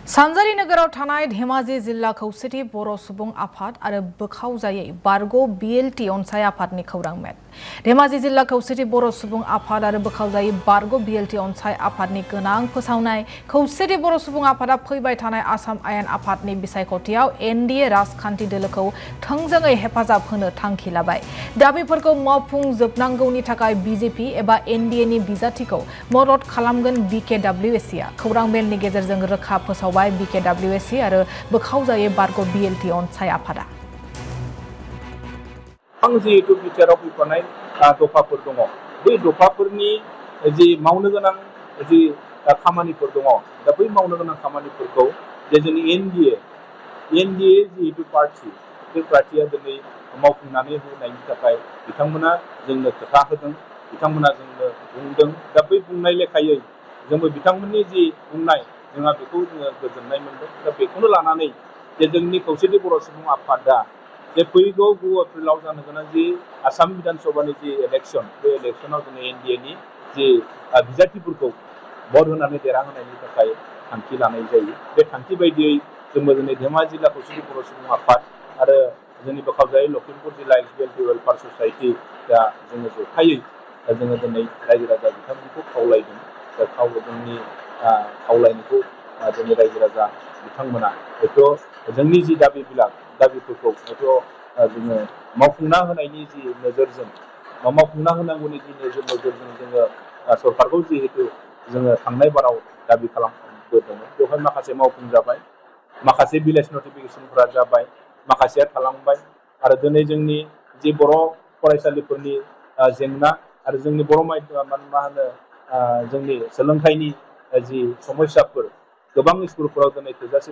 सानजारि नोगोराव थानाय धेमाजि जिल्ला खौसेथि बर' सुबुं आफाद आरो बोखावजायै बारग' BLT अनसाय आफादनि खौरां मेल। धेमाजि जिल्ला खौसेथि बर' सुबुं आफाद आरो बोखावजायै बारग' BLT अनसाय आफादनि गोनां फोसावनाय खौसेथि बर' सुबुं आफादा फैबाय थानाय आसाम आयेन आफादनि बिसायख'थियाव NDA राजखान्थि दोलोखौ थोंजोङै हेफाजाब होनो थांखि लाबाय। दाबिफोरखौ मावफुंजोबनांगौनि थाखाय BJP एबा NDA नि बिजाथिखौ मदद खालामगोन BKWSC आ खौरां मेलनि गेजेरजों रोखा फोसाव BKWSC आरो बोखावजायै बारग' BLT अनसाय आफादा। आं जिहेतु बिटिआरआव फैफानाय दफाफोर दङ, बै दफाफोरनि जि मावनो गोनां जि खामानिफोर दङ, दा बै मावनो गोनां खामानिफोरखौ जे जोंनि NDA जिहेतु पार्टी, बे पार्टीया दिनै मावफुंनानै होनायनि थाखाय बिथांमोना जोंनो खोथा होदों, बिथांमोना जोंनो बुंदों। दा बै बुंनाय लेखायै जोंबो बिथांमोननि जि बुंनाय जोंहा बेखौ जोङो गोजोननाय मोनदों। दा बेखौनो लानानै जे जोंनि खौसेथि बर' सुबुं आफादा जे फैगौ 9 एप्रिलाव जानो गोनां जि आसाम बिधान सभानि जि इलेक्सन, बे इलेक्सनाव जोङो NDA नि जि बिजाथिफोरखौ भट होनानै देरहाहोनायनि थाखाय थांखि लानाय जायो। बे थांखि बायदियै जोंबो दिनै धेमाजि जिल्ला खौसेथि बर' सुबुं आफाद आरो जोंनि बोखावजायै लखिमपुर जिल्ला XBLT वेलफेयार ससाइटि दा जोङो जथायै जोङो दिनै रायजो राजा बिथांमोनखौ खावलायदों। जोंनि खावलायनायखौ जोंनि रायजो राजा बिथांमोना हयथ' जोंनि जि दाबिफोरखौ हयथ' जोङो मावफुंना होनायनि जि नोजोरजों मावफुंना होनांगौनि जि नोजोरजों जोङो सरकारखौ जिहेतु जोङो थांनाय बाराव दाबि खालामबोदोंमोन, बेवहाय माखासे मावफुंजाबाय, माखासे भिलेज नटिफिकेसनफोरा जाबाय, माखासेया थालांबाय। आरो दिनै जोंनि जि बर' फरायसालिफोरनि जेंना आरो जोंनि बर' जोंनि सोलोंथाइनि जि समस्याफोर, गोबां स्कुलफोराव दिनै थोजासे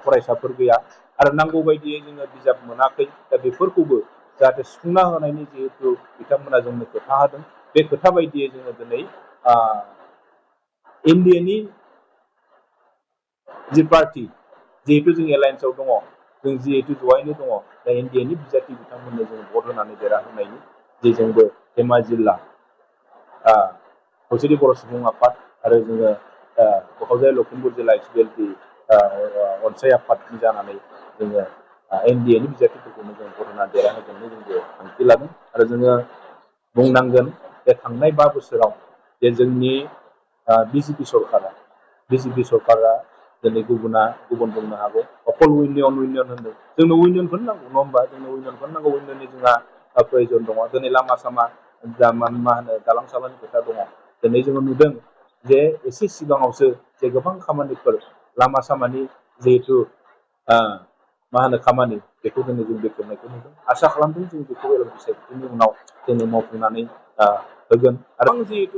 फरायसाफोर गैया आरो नांगौ बायदियै जोङो बिजाब मोनाखै। दा बेफोरखौबो जाहाथे सुफुंना होनायनि जिहेतु बिथांमोना जोंनो खोथा होदों, बे खोथा बायदियै जोङो दिनै NDA नि जि पार्टी, जिहेतु जों एलायन्सआव दङ, जों जिहेतु ज'यैनो दङ, दा NDA नि बिजाथि बिथांमोननो जों भट होनानै देरहाहोनायनि जे जोंबो धेमाजि जिल्ला खौसेथि बर' सुबुं आफाद आरो जोङो बोखावजायै लखिमपुर जिल्ला XBLT अनसाय आफादनि जानानै जोङो NDA नि बिजाथिफोरखौनो जों भट होनानै देरहाहोगोननि जोंबो थांखि लादों। आरो जोङो बुंनांगोन जे थांनाय 5 बोसोराव जे जोंनि BJP सरकारा दिनै गुबुन बुंनो हागौ अकल इउनियन होनदों, जोंनो इउनियनखौनो नांगौ, नङा होमबा? जोंनो इउनियनखौनो नांगौ, इउनियननि जोंहा प्रयजन दङ। दिनै लामा सामा दालां सालांनि खोथा दङ। दिनै जोङो नुदों जे एसे सिगाङावसो जे गोबां खामानिफोर लामा सामानि जिहेतु खामानि, बेखौ जों बेखेवनायखौ नुदों। आसा खालामदों जों बेखौ बिसायख'थिनि उनाव जोङो मावफुंनानै होगोन। आरो जिहेतु